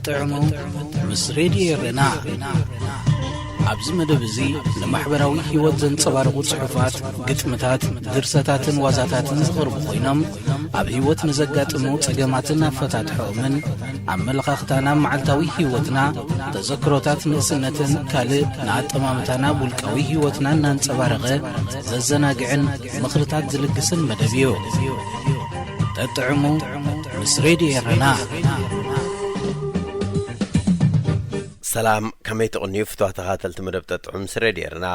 ጥዕሙ ምስ ሬድዮ ኤረና። ኣብዚ መደብ እዚ ንማሕበራዊ ህይወት ዘንጸባርቑ ጽሑፋት፣ ግጥምታት፣ ድርሰታትን ዋዛታትን ዝቐርቡ ኮይኖም፣ ኣብ ህይወት ንዘጋጥሙ ጸገማትን ኣፈታትሖኦምን፣ ኣመለኻኽታና ኣብ መዓልታዊ ህይወትና፣ ተዘክሮታት ንእስነትን ካልእ ንኣጠማምታና ኣብ ውልቃዊ ህይወትና እናንጸባረቐ ዘዘናግዕን ምኽርታት ዝልግስን መደብ እዩ። ጠጥዕሙ ምስ ሬድዮ ኤረና። ሰላም፣ ከመይ ትቕንዩ ፍትዋ ተኻተልቲ መደብ ጠጥዑም ምስ ሬድዮ ኤረና?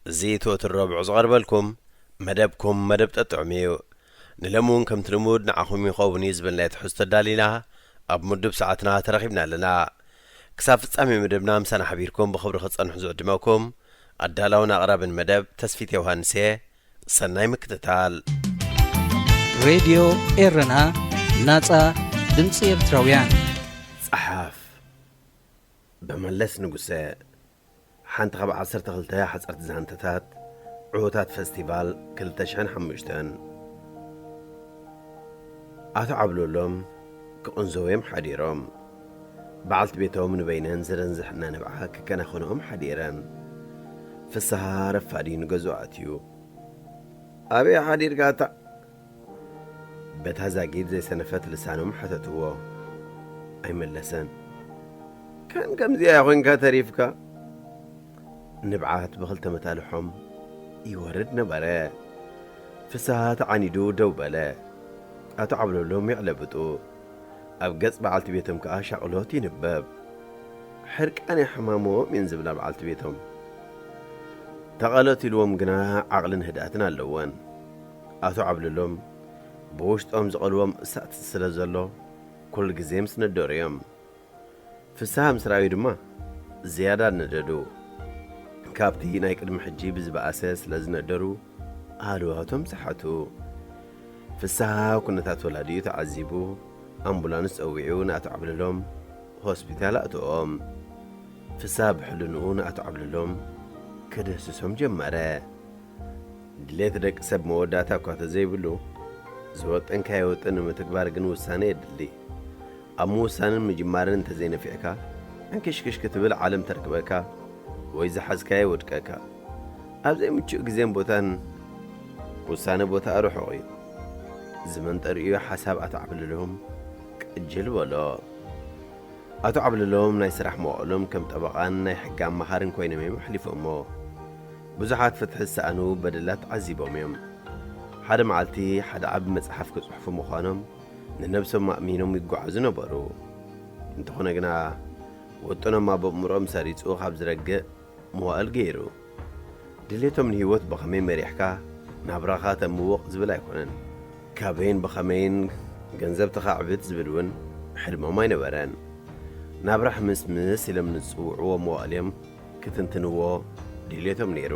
እዚ እቲ ወትሩ ረብዑ ዝቐርበልኩም መደብኩም መደብ ጠጥዑም እዩ። ንሎሚ እውን ከምቲ ልሙድ ንዓኹም ይኸውን እዩ ዝበልናዮ ትሕዝቶ ኣዳሊና ኣብ ምዱብ ሰዓትና ተረኺብና ኣለና። ክሳብ ፍጻሜ መደብና ምሳና ሓቢርኩም ብኽብሪ ክትጸንሑ ዝዕድመኩም ኣዳላውን ኣቕራብን መደብ ተስፊት ዮሃንስ እየ። ሰናይ ምክትታል። ሬድዮ ኤረና፣ ናጻ ድምጺ ኤርትራውያን። ጸሓፍ ብመለስ ንጉሰ። ሓንቲ ካብ ዓሰርተ ክልተ ሓጸርቲ ዛንታታት ዕዉታት ፈስቲቫል ክልተ ሽሕን ሓሙሽተን። ኣቶ ዓብለሎም ክቕንዘዉ እዮም ሓዲሮም። በዓልቲ ቤቶም ንበይነን ዝረንዝሕና ንብዓ ክከናኸንኦም ሓዲረን። ፍስሃ ረፋዲ ንገዝኡ ኣትዩ። ኣበይ ሓዲርካ እታ? በታ ዛጊድ ዘይሰነፈት ልሳኖም ሓተትዎ። ኣይመለሰን። ከን ከምዚኣ ኮይንካ ተሪፍካ? ንብዓት ብኽልተ መታልሖም ይወርድ ነበረ። ፍስሃ ተዓኒዱ ደው በለ። ኣቶ ዓብለሎም የዕለብጡ። ኣብ ገጽ በዓልቲ ቤቶም ከኣ ሻቕሎት ይንበብ። ሕርቃን የሕማሞም እየን ዝብላ በዓልቲ ቤቶም። ተቐለትልዎም ግና ዓቕልን ህድኣትን ኣለወን። ኣቶ ዓብለሎም ብውሽጦም ዝቐልዎም እሳት ስለ ዘሎ፣ ኩሉ ግዜ ምስ ነደሩ እዮም። ፍስሃ ምስ ረኣዩ ድማ ዝያዳ ነደዱ። ካብቲ ናይ ቅድሚ ሕጂ ብዝበኣሰ ስለ ዝነደሩ፣ ኣሉዋቶም ሰሓቱ። ፍስሃ ኩነታት ወላዲኡ ተዓዚቡ፣ ኣምቡላንስ ጸዊዑ ንኣቶ ዓብለሎም ሆስፒታል ኣእተዎም። ፍስሃ ብሕልንኡ ንኣቶ ዓብለሎም ክድህስሶም ጀመረ። ድሌት ደቂ ሰብ መወዳእታ እኳ ተዘይብሉ፣ ዝወጠንካዮ ውጥን ንምትግባር ግን ውሳነ የድሊ። ኣብ ምውሳንን ምጅማርን እንተዘይነፊዕካ፣ ዕንክሽክሽ ክትብል ዓለም ተርክበካ፣ ወይ ዝሓዝካዮ ይወድቀካ። ኣብ ዘይምቹእ ግዜን ቦታን ውሳነ ቦታኣ ርሑቕ እዩ። ዝመንጠሪኡ ሓሳብ ኣቶ ዓብለሎም ቅጅል በሎ። ኣቶ ዓብለሎም ናይ ስራሕ መዋእሎም ከም ጠበቓን ናይ ሕጊ ኣማኻርን ኮይኖም እዮም ኣሕሊፎሞ። ብዙሓት ፍትሒ ዝሰኣኑ በደላት ተዓዚቦም እዮም። ሓደ መዓልቲ ሓደ ዓቢ መጽሓፍ ክጽሕፉ ምዃኖም ንነብሶም ኣእሚኖም ይጓዓዙ ነበሩ። እንተኾነ ግና፣ ውጥኖም ኣብ ኣእምሮኦም ሰሪጹ ካብ ዝረግእ መዋእል ገይሩ። ድሌቶም ንህይወት ብኸመይ መሪሕካ ናብራኻ ተምውቕ ዝብል ኣይኮነን። ካበይን ብኸመይን ገንዘብ ተኻዕብት ዝብል እውን ሕልሞም ኣይነበረን። ናብራ ሕምስምስ ኢሎም ንዝጽውዕዎ መዋእል እዮም ክትንትንዎ ድሌቶም ነይሩ።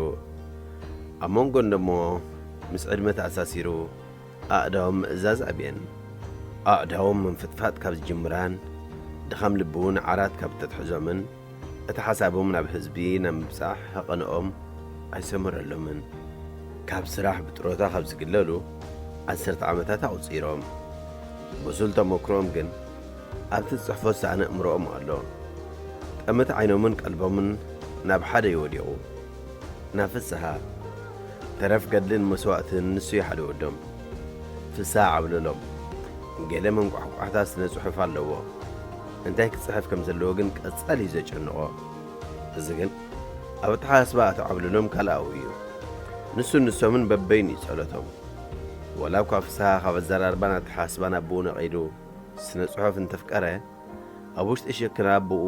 ኣብ መንጎ እንደሞ ምስ ዕድመ ተኣሳሲሩ ኣእዳዎም ምእዛዝ ኣብየን። ኣእዳዎም ምንፍጥፋጥ ካብ ዝጅምራን ድኻም ልቢ እውን ዓራት ካብ ተትሕዞምን እቲ ሓሳቦም ናብ ህዝቢ ናብ ምብጻሕ ህቐንኦም ኣይሰመረሎምን። ካብ ስራሕ ብጥሮታ ካብ ዝግለሉ ዓሰርተ ዓመታት ኣቑጺሮም። ብሱል ተመክሮኦም ግን ኣብቲ ዝጽሕፎ ዝሰኣነ ኣእምሮኦም ኣሎ። ጠመተ ዓይኖምን ቀልቦምን ናብ ሓደ እዩ ወዲቑ። ናብ ፍስሃ። ተረፍ ገድልን መስዋእትን ንሱ እዩ ሓደ ወዶም። ፍስሃ ዓብለሎም። ገለ መንቋሕቋሕታ ስነ ጽሑፍ ኣለዎ። እንታይ ክጽሕፍ ከም ዘለዎ ግን ቀጻሊ እዩ ዘጨንቖ። እዚ ግን ኣብ ኣተሓሳስባ ኣቶ ዓብለሎም ካልኣዊ እዩ። ንሱን ንሶምን በበይኑ እዩ ጸሎቶም። ወላ እኳ ፍስሃ ካብ ኣዘራርባን ኣተሓሳስባን ኣቦኡ ነቒሉ ስነ ጽሑፍ እንተፍቀረ፣ ኣብ ውሽጢ ሽክና ኣቦኡ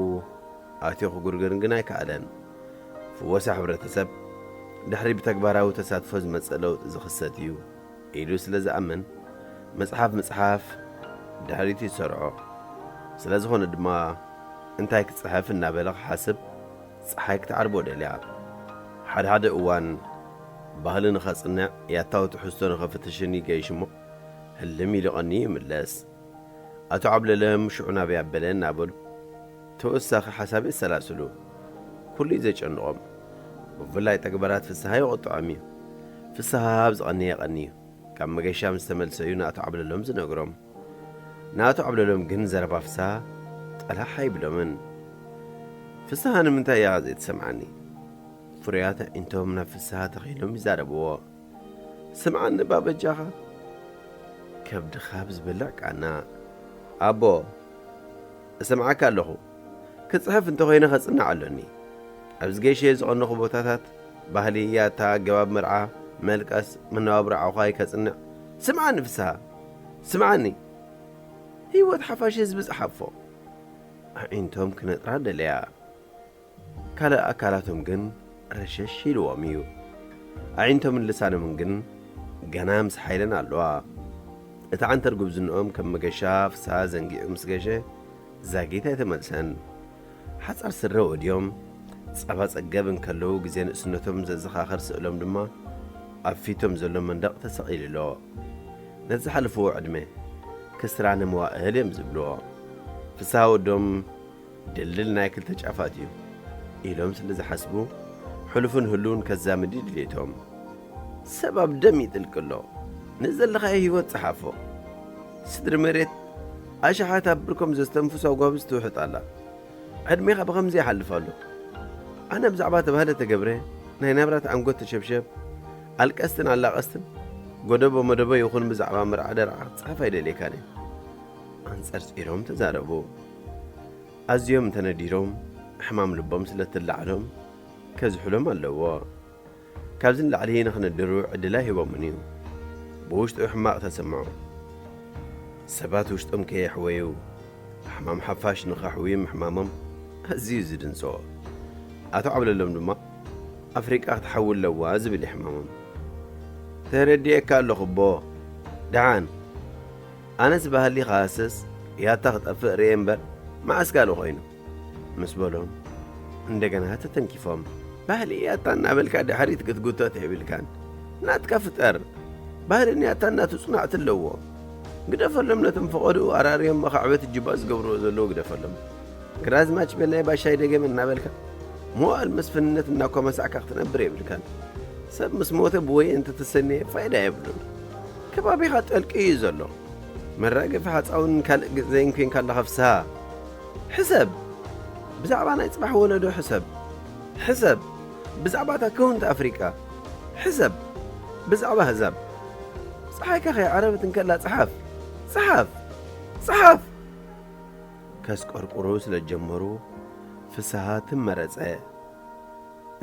ኣትዩ ክጉርግርን ግን ኣይከኣለን። ፍወሳ ሕብረተሰብ ድሕሪ ብተግባራዊ ተሳትፎ ዝመጽእ ለውጢ ዝኽሰት እዩ ኢሉ ስለ ዝኣምን፣ መጽሓፍ ምጽሓፍ ድሕሪት ይሰርዖ። ስለ ዝኾነ ድማ፣ እንታይ ክጽሕፍ እናበለ ክሓስብ፣ ጸሓይ ክትዓርቦ ደልያ። ሓደ ሓደ እዋን፣ ባህሊ ንኸጽንዕ፣ ያታዊ ትሕዝቶ ንኸፍትሽን ይገይሽ እሞ፣ ህልም ኢሉ ቀንዩ ይምለስ። ኣቶ ዓብለለም ሽዑ ናበይ ኣበለ እናበሉ ተወሳኺ ሓሳብ የሰላስሉ። ኩሉ እዩ ዘጨንቖም። ብፍላይ ተግባራት ፍስሃ ይቖጥዖም እዩ። ፍስሃ ኣብ ዝቐነየ ቀንዩ ካብ መገሻ ምስ ተመልሰ እዩ ንኣቶ ዓብለሎም ዝነግሮም። ንኣቶ ዓብለሎም ግን ዘረባ ፍስሃ ኣላሕ ኣይብሎምን። ፍስሃ ንምንታይ እያ ዘይትሰምዓኒ? ፍሩያት ኣዒንቶም ናብ ፍስሃ ተኺሎም ይዛረብዎ። ስምዓኒ እባ በጃኻ። ከብድኻ ብዝበልዕ ቃና። ኣቦ፣ እሰምዓካ ኣለኹ። ክጽሕፍ እንተኾይነ ከጽንዕ ኣሎኒ። ኣብዚ ገይሸ ዝቐነኹ ቦታታት፣ ባህሊ፣ ያታ፣ ኣገባብ መርዓ፣ መልቀስ፣ መነባብሮ ዓዃይ ከጽንዕ። ስምዓኒ ፍስሃ፣ ስምዓኒ። ህይወት ሓፋሽ ህዝቢ ጸሓፎ። ኣዒንቶም ክነጥራ ደለያ። ካልእ ኣካላቶም ግን ረሸሽ ኢልዎም እዩ። ኣዒንቶምን ልሳኖምን ግን ገና ምስ ሓይለን ኣለዋ። እቲ ዓንተር ጉብዝንኦም ከም መገሻ ፍስሃ ዘንጊዑ ምስ ገሸ ዛጊት ኣይተመልሰን። ሓጻር ስረ ወድዮም ጸባ ጸገብ እንከለዉ ግዜ ንእስነቶም ዘዘኻኸር ስእሎም ድማ ኣብ ፊቶም ዘሎ መንደቕ ተሰቒሉ ኣሎ። ነቲ ዝሓለፍዎ ዕድመ ክስራነ መዋእል እዮም ዝብልዎ። ፍስሃ ወዶም ድልድል ናይ ክልተ ጫፋት እዩ ኢሎም ስለ ዝሓስቡ፣ ሕሉፍን ህሉውን ከዛምድ እዩ ድሌቶም። ሰብ ኣብ ደም ይጥልቅ ኣሎ። ንዘለኻዮ ህይወት ጸሓፎ። ስድሪ መሬት ኣሽሓት ኣብ ብርኮም ዘስተንፍሱ ኣጓብዝ ትውሕጥ ኣላ። ዕድሜኻ ብኸምዚ ይሓልፍ ኣሎ። ኣነ ብዛዕባ ተባህለ ተገብረ ናይ ናብራት ዓንጎት ተሸብሸብ፣ ኣልቀስትን ኣላቐስትን፣ ጎደቦ መደቦ ይኹን ብዛዕባ መርዓ ደርዓ ክጽሕፍ ኣይደልየካን እየ። ኣንጸርጺሮም ተዛረቡ። ኣዝዮም እንተነዲሮም፣ ሕማም ልቦም ስለ እትላዓሎም፣ ከዝሕሎም ኣለዎ። ካብዚ ንላዕሊ ንኽነድሩ ዕድል ኣይሂቦምን እዩ። ብውሽጡ ሕማቕ ተሰምዖ። ሰባት ውሽጦም ከየሕወዩ፣ ሕማም ሓፋሽ ንኸሕውዩ ምሕማሞም ኣዝዩ እዩ ዝድንጽዎ። ኣቶ ዓብለሎም ድማ፣ ኣፍሪቃ ክትሓዊ ኣለዋ ዝብል እዩ ሕማሞም። ተረዲኤካ ኣለኹ ኣቦ። ደሓን፣ ኣነስ ባህሊ ክሃስስ፣ ያታ ክጠፍእ ርእየ እምበር፣ መዓስ ካልእ ኮይኑ? ምስ በሎም፣ እንደገና ተተንኪፎም፣ ባህሊ ያታ እናበልካ ድሕሪት ክትጉተት የብልካን። ናትካ ፍጠር። ባህልን ያታን ናቱ ጽናዕቲ ኣለዎ። ግደፈሎም፣ ነቶም ፈቐድኡ ኣራርዮም መኻዕበት ጅባ ዝገብርዎ ዘለዉ ግደፈሎም። ግራዝማች በላይ ባሻይ ደገመ እናበልካ፣ መዋእል መስፍንነት እናኮመሳዕካ ክትነብር የብልካን። ሰብ ምስ ሞተ ብወየ እንተተሰነየ ፋይዳ የብሉን። ከባቢኻ ጠልቂ እዩ ዘሎ። መራገፊ ሓጻውን ካልእ ገዛይን ኮይንካ ኣለኻ ፍስሃ። ሕሰብ! ብዛዕባ ናይ ጽባሕ ወለዶ ሕሰብ። ሕሰብ! ብዛዕባ እታ ክውንቲ ኣፍሪቃ ሕሰብ። ብዛዕባ ኣህዛብ። ጸሓይካ ከይዓረበት እንከላ ጽሓፍ። ጽሓፍ! ጽሓፍ! ከስቆርቁሩ ስለ ጀመሩ ፍስሃ ትም መረጸ።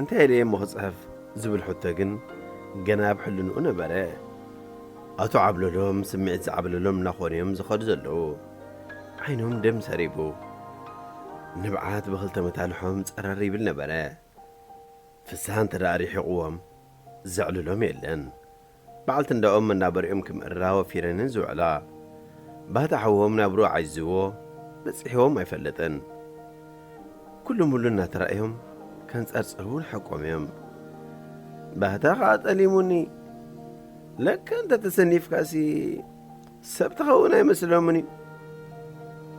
እንታይ ኢለ እሞ ክጽሕፍ ዝብል ሕቶ ግን ገና ኣብ ሕልንኡ ነበረ። ኣቶ ዓብለሎም ስምዒት ዝዓብለሎም እናኾኑ እዮም ዝኸዱ ዘለዉ። ዓይኖም ደም ሰሪቡ። ንብዓት ብኽልተ መታልሖም ጸረር ይብል ነበረ። ፍስሃ እንተ ደኣ ርሒቕዎም ዘዕልሎም የለን። በዓልቲ እንዳኦም መናበሪኦም ክምእርራ ወፊረንን ዝውዕላ። ባህታ ሓዎም ናብርኡ ዓዚዝዎ በጺሕዎም ኣይፈልጥን። ኩሉ ሙሉ እናተራእዮም ከንጸርጽሩ እውን ሓቆም እዮም። ባህታ ኸኣ ጠሊሙኒ። ለካ እንተ ተሰኒፍካሲ ሰብ ትኸውን ኣይመስሎምን እዩ።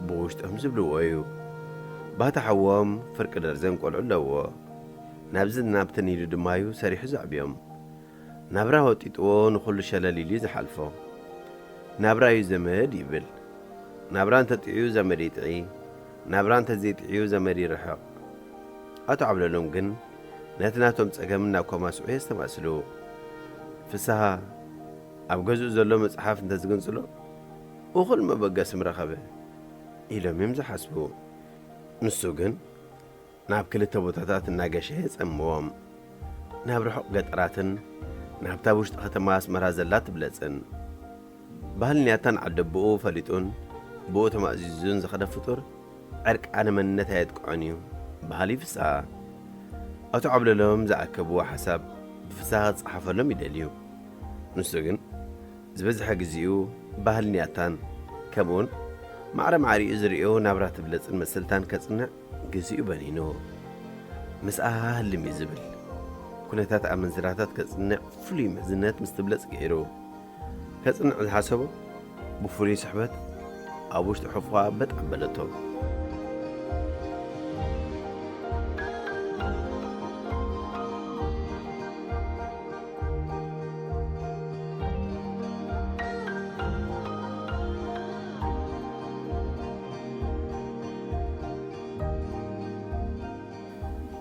ብውሽጦም ዝብልዎ እዩ። ባህታ ሓዎም ፍርቂ ደርዘን ቆልዑ ኣለዎ። ናብዝን ናብትን ኢሉ ድማ እዩ ሰሪሑ ዘዕብዮም። ናብራ ወጢጥዎ ንኹሉ ሸለል ኢሉ እዩ ዝሓልፎ። ናብራ እዩ ዘመድ ይብል። ናብራ እንተጥዕዩ ዘመድ ይጥዒ፣ ናብራ እንተዘይጥዕዩ ዘመድ ይርሕቕ። ኣቶ ዓብለሎም ግን ነቲ ናቶም ጸገም እናኮማስዑ የስተማስሉ። ፍስሃ ኣብ ገዝኡ ዘሎ መጽሓፍ እንተዝግንጽሎ እኹል መበገሲ ምረኸበ ኢሎም እዮም ዝሓስቡ። ንሱ ግን ናብ ክልተ ቦታታት እናገሸ የጸምዎም። ናብ ርሑቕ ገጠራትን ናብታ ውሽጢ ከተማ ኣስመራ ዘላ ትብለጽን። ባህልን ያታን ዓደቦኡ ፈሊጡን ብኡ ተማእዚዙን ዝኸደ ፍጡር ዕርቃነ መንነት ኣየጥቅዖን እዩ በሃሊ ፍስሃ። ኣቶ ዓብለሎም ዝኣከብዎ ሓሳብ ብፍስሃ ክጸሓፈሎም ይደልዩ። ንሱ ግን ዝበዝሐ ግዜኡ ባህልን ያታን ከምኡውን ማዕረ ማዕሪኡ ዝርእዮ ናብራ ትብለጽን መሰልታን ከጽንዕ ግዜኡ በኒኑ። ምስኣ ህልም እዩ ዝብል። ኩነታት ኣመንዝራታት ከጽንዕ ፍሉይ ምሕዝነት ምስ ትብለጽ ገይሩ። ከጽንዕ ዝሓሰቦ ብፍሉይ ስሕበት ኣብ ውሽጢ ሕፉ ኣበጥ ኣበለቶ።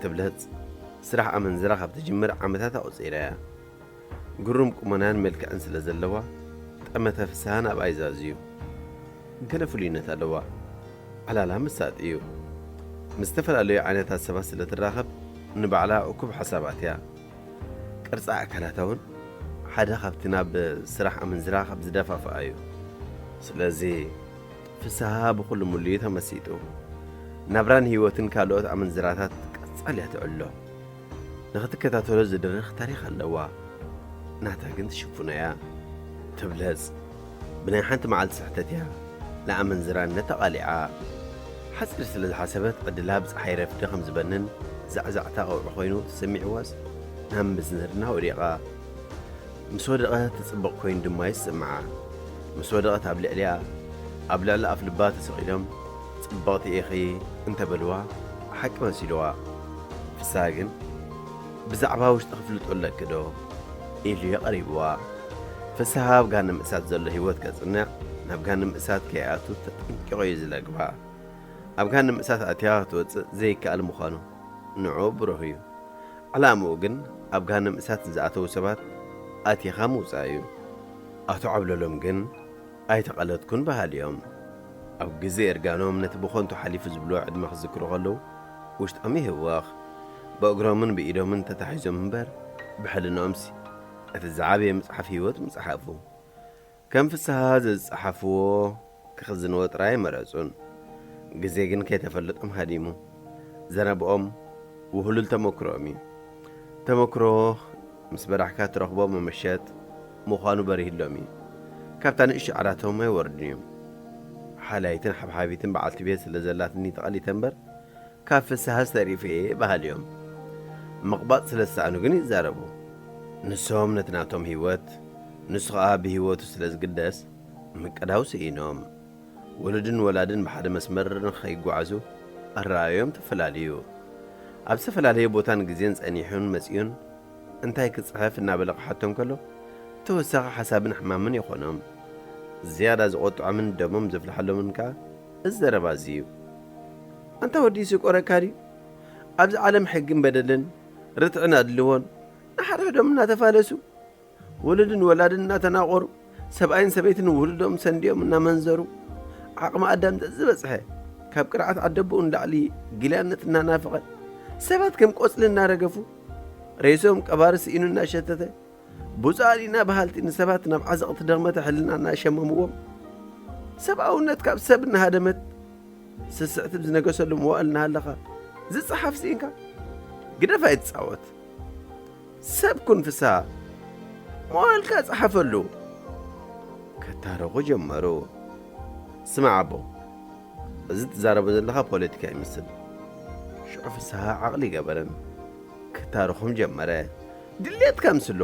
ትብለጽ ስራሕ ኣመንዝራ ካብ ትጅምር ዓመታት ኣቑጺራ እያ። ግሩም ቁመናን መልክዕን ስለ ዘለዋ፣ ጠመተ ፍስሃ ናብኣ ይዛዝዩ። ገለ ፍሉይነት ኣለዋ። ዕላላ መሳጢ እዩ። ምስ ዝተፈላለዩ ዓይነታት ሰባት ስለ ትራኸብ፣ ንባዕላ እኩብ ሓሳባት እያ። ቅርጻ ኣካላታ እውን ሓደ ካብቲ ናብ ስራሕ ኣመንዝራ ካብ ዝደፋፍኣ እዩ። ስለዚ፣ ፍስሃ ብኹሉ ምሉዩ ተመሲጡ። ናብራን ህይወትን ካልኦት ኣመንዝራታት ቀጻል እያ ትዕሎ። ንኽትከታተሎ ዝድርኽ ታሪኽ ኣለዋ። ናታ ግን ትሽፍኖ እያ። ትብለጽ ብናይ ሓንቲ መዓልቲ ስሕተት እያ ንኣመንዝራነት ተቓሊዓ። ሓጺር ስለ ዝሓሰበት ዕድላ ብጸሓይ ረፍዲ ከም ዝበንን ዛዕዛዕታ ቀውዒ ኮይኑ ተሰሚዕዋስ ናብ ምዝንርና ወዲቓ። ምስ ወደቐት ትጽብቕ ኮይኑ ድማ ይስምዓ። ምስ ወደቐት ኣብ ልዕሊኣ፣ ኣብ ልዕሊ ኣፍ ልባ ተሰቒሎም ጽብቕቲ ኢኺ እንተበልዋ ሓቂ መሲልዋ። ፍስሃ ግን ብዛዕባ ውሽጢ ክፍልጦ ኣለኪ ዶ? ኢሉ እዩ ቀሪብዋ። ፍስሃ ኣብ ጋነ ምእሳት ዘሎ ህይወት ከጽንዕ ናብ ጋነ ምእሳት ከይኣቱ ተጠንቂቑ እዩ ዝለግባ። ኣብ ጋነ ምእሳት ኣትያ ክትወጽእ ዘይከኣል ምዃኑ ንዑ ብሩህ እዩ። ዕላምኡ ግን ኣብ ጋነ ምእሳት ንዝኣተዉ ሰባት ኣቲኻ ምውጻእ እዩ። ኣቶ ዓብለሎም ግን ኣይተቐለጥኩን በሃሊ እዮም። ኣብ ግዜ እርጋኖም ነቲ ብኾንቱ ሓሊፉ ዝብልዎ ዕድመ ክዝክሩ ከለዉ ውሽጦም ይህወኽ። ብእግሮምን ብኢዶምን ተታሒዞም እምበር ብሕልንኦምሲ እቲ ዝዓበየ መጽሓፍ ህይወት ምጸሓፉ። ከም ፍስሃ ዘዝጸሓፍዎ ክኽዝንዎ ጥራይ ኣይመረጹን። ግዜ ግን ከይተፈለጦም ሃዲሙ። ዘረብኦም ውህሉል ተመክሮኦም እዩ። ተመክሮ ምስ በራሕካ ትረኽቦ መመሸጥ ምዃኑ በሪህሎም እዩ። ካብታ ንእሽቶ ዓራቶም ኣይወርድን እዮም። ሓላይትን ሓብሓቢትን በዓልቲ ቤት ስለ ዘላትኒ ተቐሊተ እምበር ካብ ፍስሃስ ተሪፈ እየ በሃሊ እዮም። ምቕባጽ ስለ ዝሰኣኑ ግን ይዛረቡ። ንሶም ነቲ ናቶም ህይወት፣ ንሱ ኸኣ ብህይወቱ ስለ ዝግደስ ምቅዳው ስኢኖም። ውሉድን ወላድን ብሓደ መስመር ንኸይጓዓዙ ኣረኣእዮም ተፈላለዩ። ኣብ ዝተፈላለየ ቦታን ግዜን ጸኒሑን መጺኡን እንታይ ክጽሕፍ እናበለ ክሓቶም ከሎ፣ ተወሳኺ ሓሳብን ሕማምን ይኾኖም። ዝያዳ ዝቖጥዖምን ደሞም ዘፍልሓሎምን ከኣ እዚ ዘረባ እዚ እዩ። ኣንታ ወዲ ይስቆረካ ድዩ? ኣብዚ ዓለም ሕግን በደልን ርትዕን ኣድልዎን ንሓድሕዶም እናተፋለሱ፣ ውሉድን ወላድን እናተናቖሩ፣ ሰብኣይን ሰበይትን ውሉዶም ሰንዲኦም እናመንዘሩ፣ ዓቕሚ ኣዳም ተዝበጽሐ፣ ካብ ቅርዓት ዓደቦኡ ንላዕሊ ጊላነት እናናፈቐ፣ ሰባት ከም ቆጽሊ እናረገፉ፣ ሬሶም ቀባሪ ስኢኑ እናሸተተ፣ ብጻሊና በሃልቲ ንሰባት ናብ ዓዘቕቲ ደኽመተ ሕልና እናሸመምዎም፣ ሰብኣውነት ካብ ሰብ እናሃደመት፣ ስስዕቲ ብዝነገሰሉ መዋእል እናሃለኻ ዝጸሓፍ ስኢንካ፣ ግደፍ ኣይትጻወት። ሰብ ኩን ፍስሃ፣ መዋእልካ ጸሓፈሉ። ክታረቑ ጀመሩ። ስማዕ ኣቦ፣ እዚ ትዛረቦ ዘለኻ ፖለቲካ ይመስል። ሽዑ ፍስሃ ዓቕሊ ገበረን። ክታረኾም ጀመረ። ድሌትካ ምስሎ።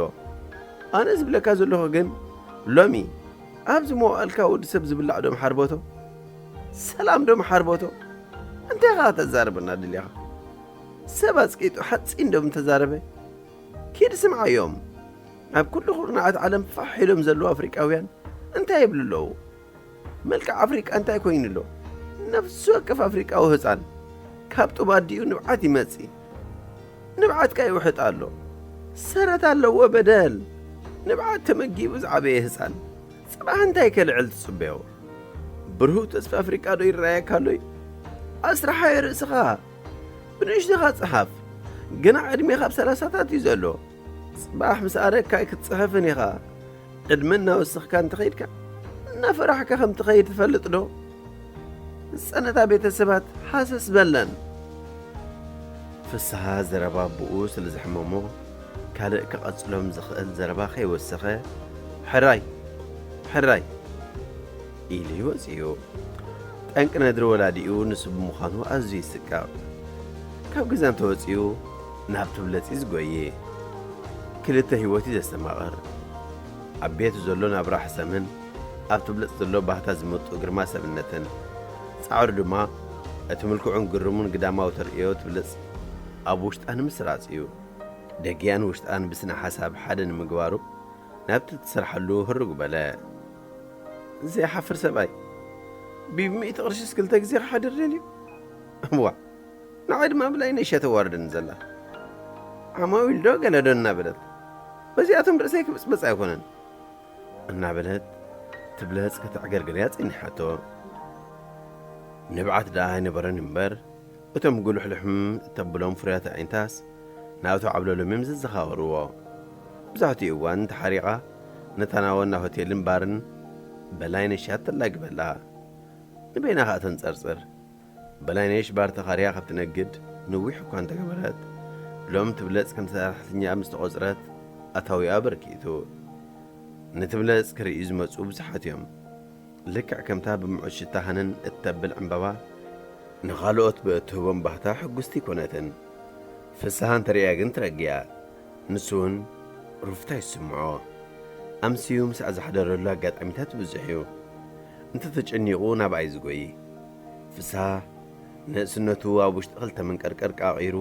ኣነ ዝብለካ ዘለኹ ግን፣ ሎሚ ኣብዚ መዋእልካ ወዲ ሰብ ዝብላዕ ዶ ምሓርበቶ? ሰላም ዶ ምሓርበቶ? እንታይ ኢኻ ከተዛርበና ደሊኻ? ሰብ ኣጽቂጡ ሓጺን ዶ ምተዛረበ? ኪድ ስምዓዮም። ኣብ ኩሉ ኩርናዓት ዓለም ፋሕ ኢሎም ዘለዉ ኣፍሪቃውያን እንታይ ይብሉ ኣለዉ? መልክዕ ኣፍሪቃ እንታይ ኮይኑ ኣሎ? ነፍሲ ወከፍ ኣፍሪቃዊ ህጻን ካብ ጡብ ኣዲኡ ንብዓት ይመጽእ። ንብዓትካ ይውሕጥ ኣሎ። ሰረት ኣለዎ በደል። ንብዓት ተመጊቡ ዝዓበየ ህጻን ጽባሕ እንታይ ከልዕል ትጽበዮ? ብሩህ ተስፋ ኣፍሪቃ ዶ ይረኣየካ ኣሎ እዩ? ኣስርሓዮ ርእስኻ። ብንእሽቶኻ ጽሓፍ። ገና ዕድሜኻ ኣብ ሰላሳታት እዩ ዘሎ። ጽባሕ ምስ ኣረግካ ኣይክትጽሕፍን ኢኻ። ዕድመ እናወሰኽካ እንተኸይድካ፣ እናፈራሕካ ከም ትኸይድ ትፈልጥ ዶ? ዝጸነታ ቤተሰባት ሃሰስ በለን። ፍስሃ ዘረባ ኣቦኡ ስለ ዘሕመሞ፣ ካልእ ክቐጽሎም ዝኽእል ዘረባ ከይወሰኸ፣ ሕራይ! ሕራይ! ኢሉ እዩ ወጺኡ። ጠንቂ ነድሪ ወላዲኡ ንሱ ብምዃኑ ኣዝዩ ይስቀቕ። ካብ ገዛ እንተወጺኡ ናብ ትብለጽ እዩ ዝጎዪ። ክልተ ህይወት እዩ ዘስተማቕር። ኣብ ቤቱ ዘሎ ናብራ ሕሰምን ኣብ ትብለጽ ዘሎ ባህታ ዝመጡ ግርማ ሰብነትን። ጻዕሩ ድማ እቲ ምልክዑን ግርሙን ግዳማዊ ተርእዮ ትብለጽ ኣብ ውሽጣ ንምስራጽ እዩ። ደጊኣን ውሽጣን ብስነ ሓሳብ ሓደ ንምግባሩ ናብቲ ትሰርሓሉ ህርግ በለ። ዘይሓፍር ሰብኣይ፣ ብሚእቲ ቅርሽስ ክልተ ግዜ ክሓድር ደልዩ? እዋ፣ ንዓይ ድማ ብላይነሽ እያ ተዋርደኒ ዘላ። ዓማዊል ዶ ገለ ዶ እናበለት፣ በዚኣቶም ርእሰይ ክብጽበጽ ኣይኮነን እናበለት ትብለጽ ከተዕገርግርያ ጸኒሓቶ። ንብዓት ደኣ ኣይነበረን እምበር፣ እቶም ጉልሕልሕም እተብሎም ፍርያት ኣዒንታስ ናብቲ ዓብለሎም እዮም ዝዘኻወርዎ። መብዛሕትኡ እዋን ተሓሪቓ ነታ ናወና ሆቴልን ባርን በላይነሽ እያ ተላግበላ። ንበይና ኸኣ ተንጸርጽር። በላይነሽ ባር ተኻርያ ካብ ትነግድ ንዊሕ እኳ እንተገበረት፣ ሎም ትብለጽ ከም ሰራሕተኛ ምስ ተቖጽረት ኣታዊኣ በርኪቱ። ንትብለጽ ክርእዩ ዝመጹ ብዙሓት እዮም። ልክዕ ከምታ ብምዑት ሽታ ሃነን እተብል ዕምባባ፣ ንኻልኦት ብእትህቦም ባህታ ሕጉስቲ ኣይኮነትን። ፍስሃ እንተርእያ ግን ትረግያ። ንሱ እውን ሩፍታ ይስምዖ። ኣምስዩ ምስኣ ዝሓደረሉ ኣጋጣሚታት ብዙሕ እዩ። እንተተጨኒቑ ናብኣ እዩ ዝጎይ። ፍስሃ ንእስነቱ ኣብ ውሽጢ ክልተ መንቀርቀር ቃቒሩ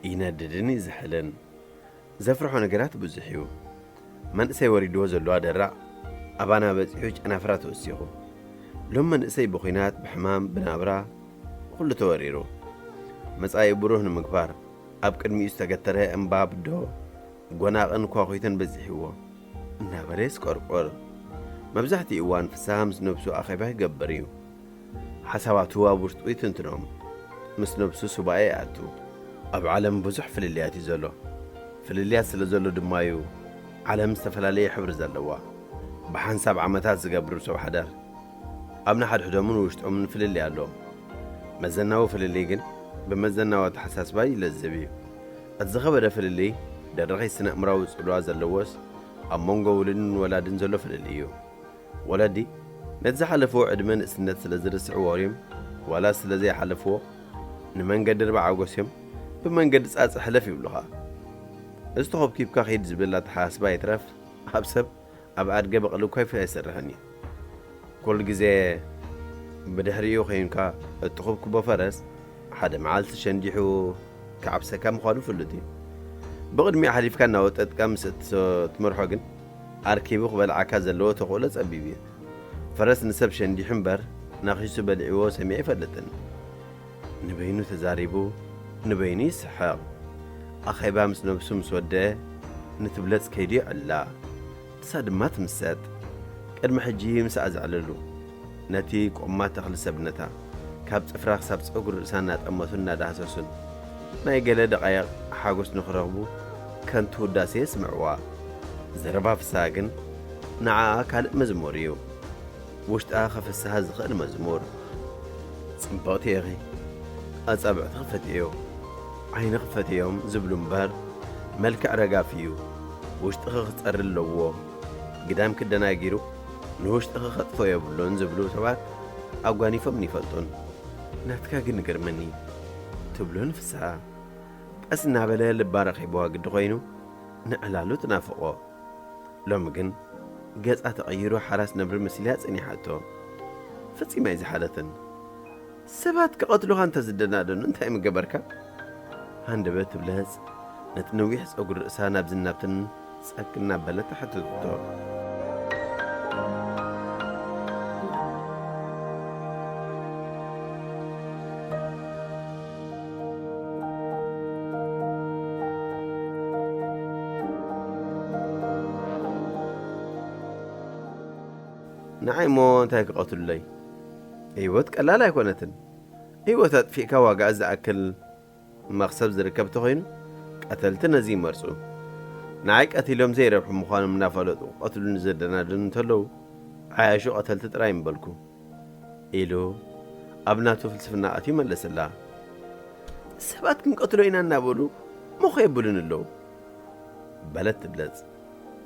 ይነድድን ይዝሕልን። ዘፍርሖ ነገራት ብዙሕ እዩ። መንእሰይ ወሪድዎ ዘሎ ኣደራዕ ኣባና በጺሑ ጨናፍራ ተወሲኹ። ሎም መንእሰይ ብኹናት፣ ብሕማም፣ ብናብራ፣ ብኹሉ ተወሪሩ። መጻኢ ብሩህ ንምግባር ኣብ ቅድሚኡ ዝተገተረ እምባ ብዶ ጎናቕን ኳኹይትን በጺሕዎ እናበለ የስቆርቆር። መብዛሕትኡ እዋን ፍስሃ ምስ ነብሱ ኣኼባ ይገብር እዩ። ሓሳባቱ ኣብ ውሽጡ ይትንትኖም። ምስ ነብሱ ሱባኤ ይኣቱ። ኣብ ዓለም ብዙሕ ፍልልያት እዩ ዘሎ። ፍልልያት ስለ ዘሎ ድማ እዩ ዓለም ዝተፈላለየ ሕብሪ ዘለዋ። ብሓንሳብ ዓመታት ዝገብሩ ሰብ ሓዳር ኣብ ንሓድሕዶምን ውሽጦምን ፍልልይ ኣለዎም። መዘናዊ ፍልልይ ግን ብመዘናዊ ኣተሓሳስባ ይለዝብ እዩ። እቲ ዝኸበደ ፍልልይ ደረኸይ ስነ ኣእምራዊ ጽልዋ ዘለዎስ ኣብ መንጎ ውሉድን ወላድን ዘሎ ፍልልይ እዩ። ወለዲ ነቲ ዝሓለፍዎ ዕድመ ንእስነት ስለ ዝርስዕዎ እዮም፣ ዋላ ስለ ዘይሓለፍዎ ንመንገዲ ርባዕ ኣጎስዮም ብመንገዲ ጻጽ ሕለፍ ይብሉኻ። እዚ ተኾብኪብካ ኺድ ዝብል ኣተሓሳስባ ይትረፍ ኣብ ሰብ ኣብ ኣድገ በቕሊ እኳ ይፍ-፣ ኣይሰርሕን እዩ። ኩሉ ግዜ ብድሕሪኡ ኸይንካ እትኹብክቦ ፈረስ ሓደ መዓልቲ ሸንዲሑ ክዓብሰካ ምዃኑ ፍሉጥ እዩ። ብቕድሚኡ ሓሊፍካ እናወጠጥካ ምስ እትመርሖ ግን ኣርኪቡ ክበልዓካ ዘለዎ ተኽእሎ ጸቢብ እዩ። ፈረስ ንሰብ ሸንዲሑ እምበር ናኺሱ በሊዕዎ ሰሚዐ ኣይፈልጥን። ንበይኑ ተዛሪቡ ንበይኑ ይስሕቕ። ኣኼባ ምስ ነብሱ ምስ ወደአ ንትብለጽ ከይዱ ይዕላ። ንሳ ድማ ትምሰጥ። ቅድሚ ሕጂ ምስኣ ዘዕለሉ ነቲ ቆማ ተኽሊ ሰብነታ ካብ ጽፍራ ክሳብ ጸጉሪ ርእሳ እናጠመቱን እናዳህሰሱን ናይ ገለ ደቓይቕ ሓጎስ ንኽረኽቡ ከንቱ ውዳሴ የስምዕዋ። ዘረባ ፍስሃ ግን ንዓኣ ካልእ መዝሙር እዩ። ውሽጣ ከፍስሃ ዝኽእል መዝሙር። ጽብቕቲ ኢኺ፣ ኣጻብዕቲ ክፈትዮ፣ ዓይኒ ክፈትዮም ዝብሉ እምበር፣ መልክዕ ረጋፊ እዩ፣ ውሽጥኺ ክጸሪ ኣለዎ፣ ግዳም ክደናጊሩ ንውሽጥኺ ከጥፎ የብሉን ዝብሉ ሰባት ኣጓኒፎም ይፈልጡን። ናትካ ግን ይገርመኒ ትብሎ ንፍስሃ። ቀስ እናበለ ልባ ረኺብዋ ግዲ ኮይኑ ንዕላሉ ትናፍቖ። ሎሚ ግን ገጻ ተቐይሩ ሓራስ ነብሪ መሲላ ጸኒሓቶ። ፈጺማ ኣይዝሓለትን። ሰባት ክቐትሉኻ እንተ ዝደናደኑ እንታይ ምገበርካ? ሃንደበት ትብለጽ ነቲ ነዊሕ ጸጉሪ ርእሳ ናብ ዝናብትን ጸግ እናበለት ተሓተተቶ። ንዓይ እሞ እንታይ ክቐትሉለይ? ህይወት ቀላል ኣይኮነትን። ህይወት ኣጥፊእካ ዋጋኣ ዝኣክል መኽሰብ ዝርከብ ተኾይኑ ቀተልቲ ነዚ ይመርጹ። ንዓይ ቀቲሎም ዘይረብሑ ምዃኖም እናፈለጡ ክቐትሉኒ ዘደናድኑ እንተለዉ ዓያሹ ቀተልቲ ጥራይ ምበልኩ ኢሉ ኣብ ናቱ ፍልስፍና ኣትዩ መለሰላ። ሰባት ክንቀትሎ ኢና እናበሉ ሞኸ የብሉን ኣለዉ በለት ትብለጽ።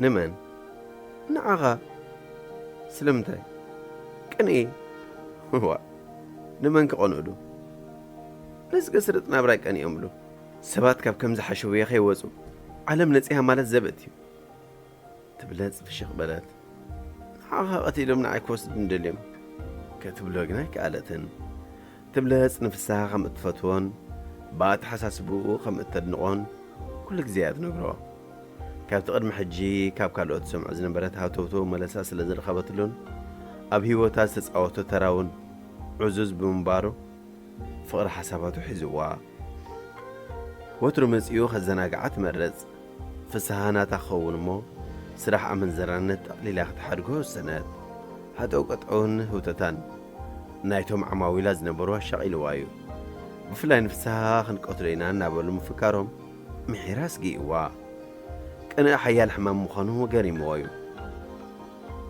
ንመን? ንዓኻ። ስለምንታይ? ቅንኢ። እዋ፣ ንመን ክቐንኡሉ? ነዚ ገስርጥ ናብራ ይቀንኦምሉ። ሰባት ካብ ከምዚ ሓሸውየ ከይወጹ ዓለም ነጺሃ ማለት ዘበት እዩ። ትብለጽ ፍሽኽ በለት። ንዓኻ ቀቲሎም ንዓይ ክወስዱኒ ደልዮም። ክትብሎ ግን ኣይከኣለትን። ትብለጽ ንፍስሃ ከም እትፈትዎን ብኣተሓሳስብኡ ከም እተድንቖን ኩሉ ግዜ እያ ትነግሮ። ካብቲ ቅድሚ ሕጂ ካብ ካልኦት ትሰምዖ ዝነበረት ሃተውተው መለሳ ስለ ዝረኸበትሉን ኣብ ህይወታ ዝተጻወቶ ተራ እውን ዕዙዝ ብምንባሩ ፍቕሪ ሓሳባቱ ሒዝዋ። ወትሩ መጺኡ ከዘናግዓ ትመርጽ። ፍስሃ ናታ ክኸውን እሞ፣ ስራሕ ኣመንዘራነት ጠቕሊላ ክትሓድጎ ወሰነት። ሃጠው ቀጠውን ህውተታን ናይቶም ዓማዊላ ዝነበሩ ኣሻቒልዋ እዩ። ብፍላይ ንፍስሃ ክንቀትሎ ኢና እናበሉ ምፍካሮም ምሒራ ኣስጊእዋ። ቅንኢ ሓያል ሕማም ምዃኑ ገሪምዎ እዩ።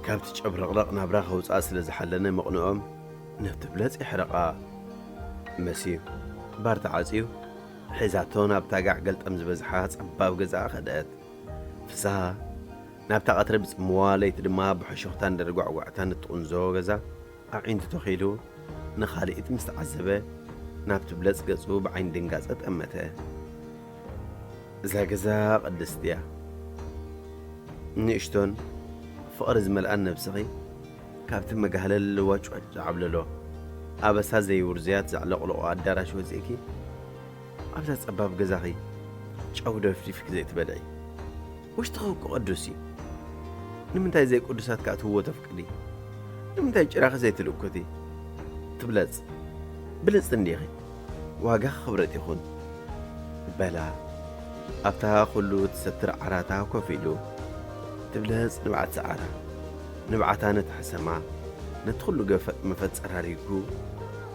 ካብቲ ጨብረቕረቕ ናብራ ከውፅኣ ስለ ዝሓለነ መቕንኦም ነቲ ብለጽ የሕረቓ። መሲዩ ባር ተዓጽዩ ሒዛቶ ናብታ ጋዕ ገልጠም ዝበዝሓ ጸባብ ገዛ ከደት። ፍስሃ ናብታ ቀትሪ ብጽምዋ ለይቲ ድማ ብሕሹኽታን ደርጓዕጓዕታን እትቕንዞ ገዛ ኣዒንቱ ተኺሉ ንኻልኢት ምስ ተዓዘበ ናብቲ ብለጽ ገጹ ብዓይኒ ድንጋጸ ጠመተ። እዛ ገዛ ቅድስቲ እያ። ንእሽቶን ፍቕሪ ዝመልኣን ነብስኺ ካብቲ መጋህለል ዋጭዋጭ ዝዓብለሎ ኣበሳ ዘይውርዝያት ዘዕለቕለቖ ኣዳራሽ ወፂእኪ ኣብዛ ጸባብ ገዛኺ ጨው ደፍዲፍኪ ዘይትበልዒ። ውሽጥኺ እኮ ቅዱስ እዩ። ንምንታይ ዘይቅዱሳት ከኣ ትህዎ ተፍቅዲ? ንምንታይ ጭራኺ ዘይትልእኩቲ? ትብለጽ ብልጽቲ እንዲኺ። ዋጋ ክብረት ይኹን። በላ ኣብታ ኩሉ ትሰትር ዓራታ ኮፍ ኢሉ። ትብለጽ ንብዓት ሰዓራ። ንብዓታ ነቲ ሕሰማ፣ ነቲ ኩሉ ገፈጥ መፈጥ ጸራሪጉ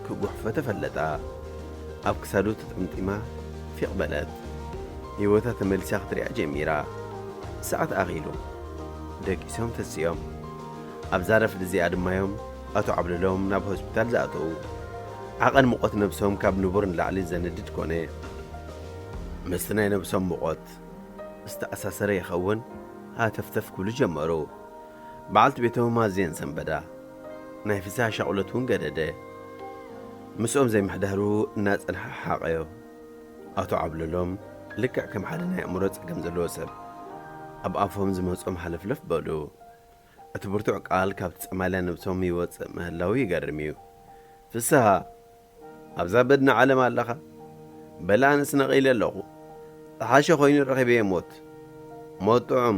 ክጉሕፎ ተፈለጣ። ኣብ ክሳዱ ተጠምጢማ ፊቕ በለት። ህይወታ ተመሊሳ ክትሪኣ ጀሚራ። ሰዓት ኣኺሉ። ደቂሶም ተሲኦም። ኣብዛ ረፍዲ እዚኣ ድማ እዮም ኣቶ ዓብለሎም ናብ ሆስፒታል ዝኣተዉ። ዓቐን ሙቐት ነብሶም ካብ ንቡር ንላዕሊ ዘንድድ ኮነ። ምስቲ ናይ ነብሶም ሙቐት ዝተኣሳሰረ ይኸውን፣ ሃተፍተፍ ክብሉ ጀመሩ። በዓልቲ ቤቶም ኣዝየን ሰንበዳ። ናይ ፍስሃ ሻቕሎት እውን ገደደ። ምስኦም ዘይምሕዳሩ እናጸንሐ ሓቐዮ። ኣቶ ዓብለሎም ልክዕ ከም ሓደ ናይ ኣእምሮ ጸገም ዘለዎ ሰብ ኣብ ኣፎም ዝመጾም ሃለፍለፍ በሉ። እቲ ብርቱዕ ቃል ካብቲ ጸማልያ ነብሶም ይወጽእ ምህላዉ ይገርም እዩ። ፍስሃ፣ ኣብዛ በድኒ ዓለም ኣለኻ? በል ኣነስ ነቒለ ኣለኹ። ዝሓሸ ኮይኑ ረኺበዮ ሞት። ሞት ጥዑም።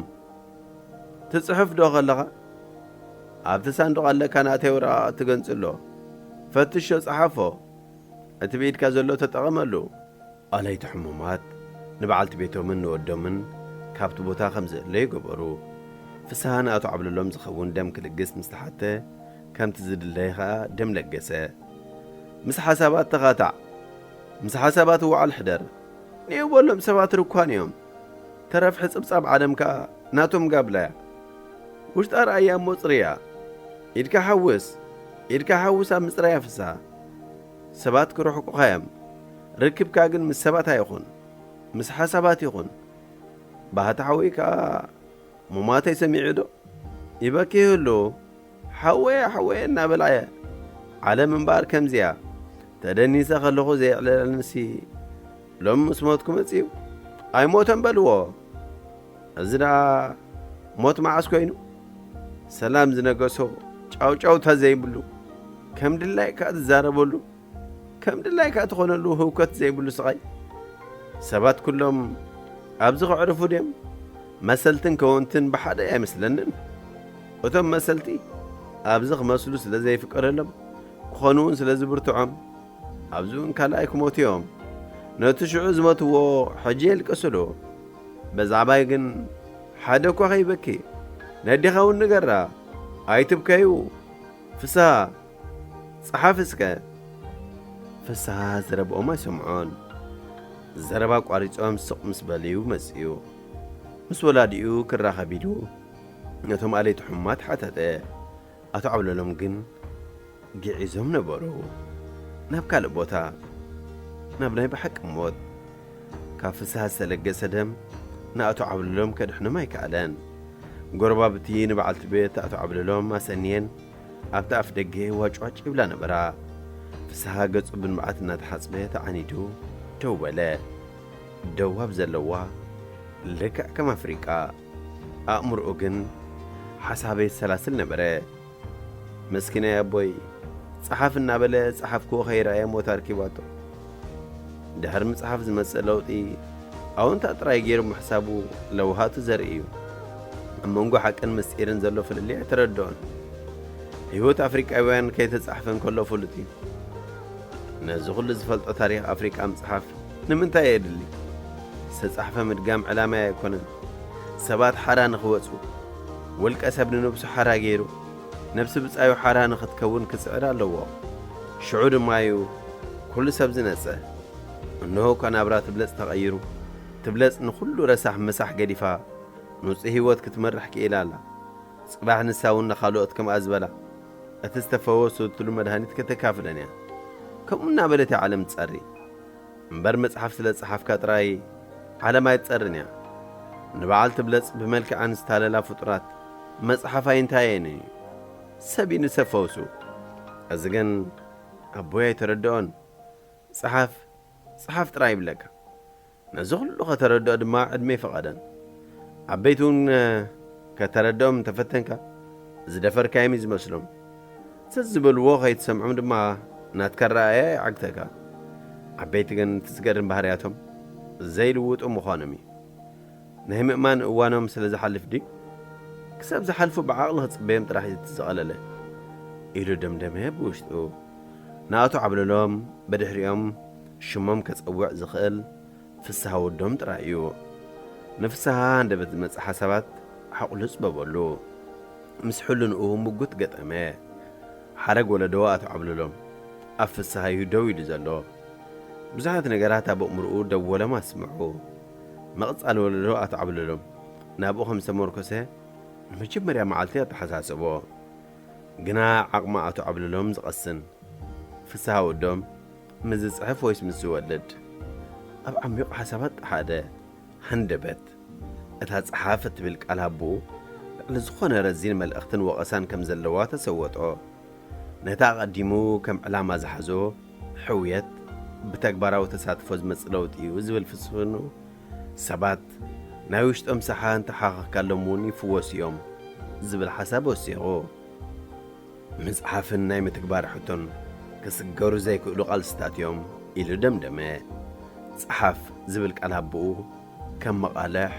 ትጽሕፍ ዶ ከለኻ? ኣብቲ ሳንዱቕ ኣለካ ናተይ ወረቓቕቲ ገንጽሎ። ፈትሾ፣ ጸሓፎ። እቲ ብኢድካ ዘሎ ተጠቐመሉ። ኣለይቲ ሕሙማት ንበዓልቲ ቤቶምን ንወዶምን ካብቲ ቦታ ከም ዝእለዩ ገበሩ። ፍስሃ ንኣቶ ዓብለሎም ዝኸውን ደም ክልግስ ምስ ተሓተ፣ ከምቲ ዝድለየ ኸኣ ደም ለገሰ። ምስ ሓሳባት ተኻታዕ፣ ምስ ሓሳባት ውዓል ሕደር። ንየው በሎም፣ ሰባት ርኳን እዮም። ተረፍ ሕጽብጻብ ዓለም ከኣ ናቶም ጋብላ እያ። ውሽጣ ረኣያ እሞ ጽርያ። ኢድካ ሓውስ፣ ኢድካ ሓውስ ኣብ ምጽራያ ፍስሃ። ሰባት ክርሕቁኻ እዮም። ርክብካ ግን ምስ ሰባት ኣይኹን፣ ምስ ሓሳባት ይኹን። ባህታ ሓወይ ከኣ ሙማተይ ሰሚዑ ዶ? ይበኪ ይህሉ። ሓወየ፣ ሓወየ እናበልዐ። ዓለም እምበኣር ከምዚያ። ተደኒሰ ከለኹ ዘየዕለለንሲ ሎሚ ምስ ሞትኩ መጺኡ። ኣይሞተን በልዎ። እዚ ደኣ ሞት መዓስ ኮይኑ? ሰላም ዝነገሶ፣ ጫውጫውታ ዘይብሉ፣ ከም ድላይካ ትዛረበሉ፣ ከም ድላይካ ትኾነሉ ህውከት ዘይብሉ ስቓይ። ሰባት ኩሎም ኣብዚ ከዕርፉ ድዮም? መሰልትን ከወንትን ብሓደ ኣይመስለንን። እቶም መሰልቲ ኣብዚ ክመስሉ ስለ ዘይፍቀደሎም፣ ክኾኑ እውን ስለ ዝብርትዖም፣ ኣብዚ እውን ካልኣይ ክሞቱ እዮም። ነቲ ሽዑ ዝሞትዎ ሕጂ የልቅስሉ። ብዛዕባይ ግን ሓደ እኳ ከይበኪ፣ ነዴኻ እውን ንገራ። ኣይትብከዩ። ፍስሃ፣ ጸሓፍ እስከ። ፍስሃ ዘረብኦም ኣይሰምዖን። ዘረባ ኣቋሪጾም ስቕ ምስ በልዩ መጽዩ። ምስ ወላዲኡ ክራኸብ ኢሉ ነቶም ኣለይቲ ሕሙማት ሓተተ። ኣቶ ዓብለሎም ግን ግዒዞም ነበሩ። ናብ ካልእ ቦታ፣ ናብ ናይ ብሓቂ ሞት። ካብ ፍስሃ ዝተለገሰ ደም ንኣቶ ዓብለሎም ከድሕኖም ኣይከኣለን። ጎረባብቲ ንበዓልቲ ቤት ኣቶ ዓብለሎም ኣሰንየን ኣብቲ ኣፍ ደገ ዋጭዋጭ ይብላ ነበራ። ፍስሃ ገጹ ብንብዓት እናተሓጽበ ተዓኒዱ ደው በለ። ደዋብ ዘለዋ ልክዕ ከም ኣፍሪቃ። ኣእምሮኡ ግን ሓሳብ የሰላስል ነበረ። መስኪናይ ኣቦይ፣ ጸሓፍ እናበለ ጸሓፍክዎ ከይረኣየ ሞት ኣርኪባቶ። ድሕሪ ምጽሓፍ ዝመጽእ ለውጢ ኣወንታ ጥራይ ገይሩ ምሕሳቡ ለውሃቱ ዘርኢ እዩ። ኣብ መንጎ ሓቅን ምስጢርን ዘሎ ፍልልይ ኣይተረድኦን። ህይወት ኣፍሪቃውያን ከይተጻሕፈ እንከሎ ፍሉጥ እዩ። ነዚ ኩሉ ዝፈልጦ ታሪኽ ኣፍሪቃ ምጽሓፍ ንምንታይ የድሊ? ዝተጻሕፈ ምድጋም ዕላማይ ኣይኮነን። ሰባት ሓራ ንኽወጹ፣ ውልቀ ሰብ ንነብሱ ሓራ ገይሩ፣ ነብሲ ብጻዩ ሓራ ንኽትከውን ክጽዕር ኣለዎ። ሽዑ ድማ እዩ ኩሉ ሰብ ዝነጸ። እንሆ እኳ ናብራ ትብለጽ ተቐይሩ፣ ትብለጽ ንኹሉ ረሳሕ መሳሕ ገዲፋ፣ ንጹህ ህይወት ክትመርሕ ክኢላ ኣላ። ጽባሕ ንሳ እውን ንኻልኦት ከምኣ ዝበላ፣ እቲ ዝተፈወሱትሉ መድሃኒት ከተካፍለን እያ። ከምኡ እናበለት እያ ዓለም ትጸሪ። እምበር መጽሓፍ ስለ ዝጸሓፍካ ጥራይ ዓለም ኣይትጸርን እያ። ንበዓል ትብለጽ ብመልክዐን ዝታለላ ፍጡራት መጽሓፍ ኣይንታየን እዩ። ሰብ እዩ ንሰብ ፈውሱ። እዚ ግን ኣቦይ ኣይተረድኦን። ጸሓፍ፣ ጸሓፍ ጥራይ ይብለካ። ነዚ ኩሉ ከተረድኦ ድማ ዕድመ ይፈቐደን። ዓበይቲ እውን፣ እ፣ ከተረድኦም እንተፈተንካ፣ ዝደፈርካዮም እዩ ዝመስሎም። ዘዝበልዎ ከይትሰምዖም ድማ ናትካ ኣረኣእያ ይዓግተካ። ዓበይቲ ግን እቲ ዝገርም ባህርያቶም ዘይልውጡ ምዃኖም እዩ። ናይ ምእማን እዋኖም ስለ ዝሓልፍ ድዩ? ክሳብ ዝሓልፉ ብዓቕሊ ክጽበዮም ጥራሕ እዩ እቲ ዝቐለለ፣ ኢሉ ደምደመ ብውሽጡ። ንኣቶ ዓብለሎም ብድሕሪኦም ሽሞም ከጸውዕ ዝኽእል ፍስሃ ወዶም ጥራይ እዩ። ንፍስሃ ሃንደበት ዝመጽእ ሓሳባት ሓቑሉ ጽበበሉ። ምስ ሕልንኡ ምጉት ገጠመ። ሓረግ ወለዶ ኣቶ ዓብለሎም ኣብ ፍስሃ እዩ ደው ኢሉ ዘሎ። ብዙሓት ነገራት ኣብ ኣእምሮኡ ደወሎም ኣስምዑ። ምቕጻል ወለዶ ኣቶ ዓብለሎም ናብኡ ከም ዝተመርኮሰ ንመጀመርያ መዓልቲ ኣተሓሳሰቦ። ግና ዓቕሚ ኣቶ ዓብለሎም ዝቐስን ፍስሃ ወዶም ምስ ዝጽሕፍ ወይስ ምስ ዝወልድ? ኣብ ዓሚቕ ሓሳባት ጠሓደ። ሃንደበት እታ ጸሓፍ እትብል ቃል ኣቦኡ ልዕሊ ዝኾነ ረዚን መልእኽትን ወቐሳን ከም ዘለዋ ተሰወጦ። ነቲ ኣቐዲሙ ከም ዕላማ ዝሓዞ ሕውየት ብተግባራዊ ተሳትፎ ዝመጽእ ለውጢ እዩ ዝብል ፍልስፍንኡ፣ ሰባት ናይ ውሽጦም ሰሓ እንተሓኸካሎም እውን ይፍወሱ እዮም ዝብል ሓሳብ ወሲኹ። ምጽሓፍን ናይ ምትግባር ሕቶን ክስገሩ ዘይክእሉ ቃልስታት እዮም ኢሉ ደምደመ። ጸሓፍ ዝብል ቃል ኣቦኡ ከም መቓልሕ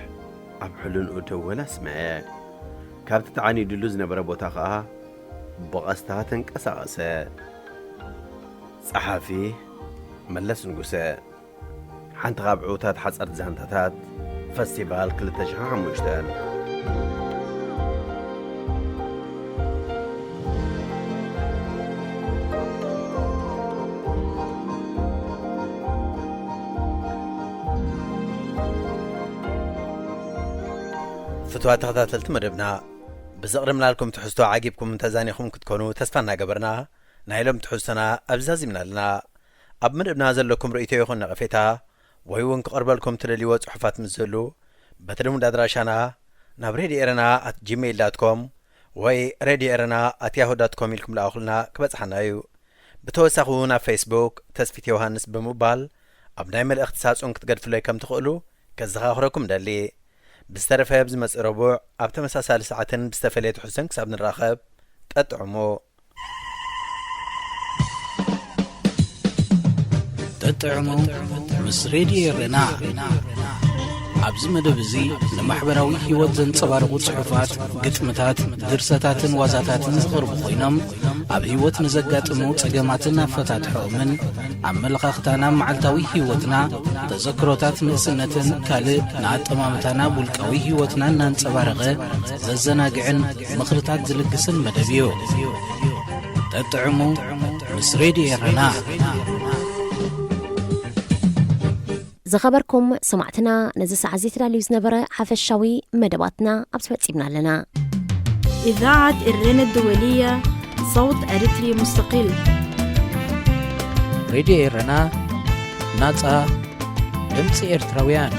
ኣብ ሕልንኡ ደወል ኣስምዐ። ካብቲ ተዓኒዱሉ ዝነበረ ቦታ ኸኣ ብቐስታ ተንቀሳቐሰ። ጸሓፊ መለስ ንጉሰ። ሓንቲ ካብ ዕዉታት ሓጸርቲ ዛንታታት ፈስቲቫል ክልተ ሽሕን ሓሙሽተን። ፍትዋት ተኸታተልቲ መደብና፣ ብዘቕረብናልኩም ትሕዝቶ ዓጊብኩም ተዛኒኹም ክትኮኑ ተስፋ እናገበርና፣ ናይ ሎም ትሕዝቶና ኣብዚ ዛዚምና ኣለና። ኣብ መደብና ዘለኩም ርእይቶ ይኹን ነቐፌታ፣ ወይ እውን ክቐርበልኩም ትደልይዎ ጽሑፋት ምስ ዝህሉ፣ በቲ ልሙድ ኣድራሻና ናብ ሬድዮ ኤረና ኣት ጂሜይል ዳት ኮም ወይ ሬድዮ ኤረና ኣት ያሁ ዳት ኮም ኢልኩም ለኣኹልና ክበጽሓና እዩ። ብተወሳኺ እውን ኣብ ፌስቡክ ተስፊት ዮሃንስ ብምባል ኣብ ናይ መልእኽቲ ሳጹን ክትገድፉለይ ከም ትኽእሉ ከዘኻኽረኩም እደሊ። ብዝተረፈ ኣብ ዝመጽእ ረቡዕ ኣብ ተመሳሳሊ ሰዓትን ብዝተፈለየ ትሕዝቶን ክሳብ ንራኸብ፣ ጠጥዕሙ። ጠጥዕሙ ምስ ሬድዮ ኤረና። ኣብዚ መደብ እዚ ንማሕበራዊ ህይወት ዘንጸባርቑ ጽሑፋት፣ ግጥምታት፣ ድርሰታትን ዋዛታትን ዝቐርቡ ኮይኖም፣ ኣብ ህይወት ንዘጋጥሙ ጸገማትን ኣፈታትሖኦምን፣ ኣመለኻኽታና፣ መዓልታዊ ህይወትና፣ ተዘክሮታት ንእስነትን ካልእ ንኣጠማምታና፣ ውልቃዊ ህይወትና እናንጸባረቐ ዘዘናግዕን ምኽርታት ዝልግስን መደብ እዩ። ጠጥዕሙ ምስ ሬድዮ ኤረና። ዝኸበርኩም ሰማዕትና፣ ነዚ ሰዓት እዚ ተዳልዩ ዝነበረ ሓፈሻዊ መደባትና ኣብዚ ፈጺምና ኣለና። إذاعة إرينا الدولية، صوت أريتري مستقل. ሬድዮ ኤረና፣ ናጻ ድምጺ ኤርትራውያን።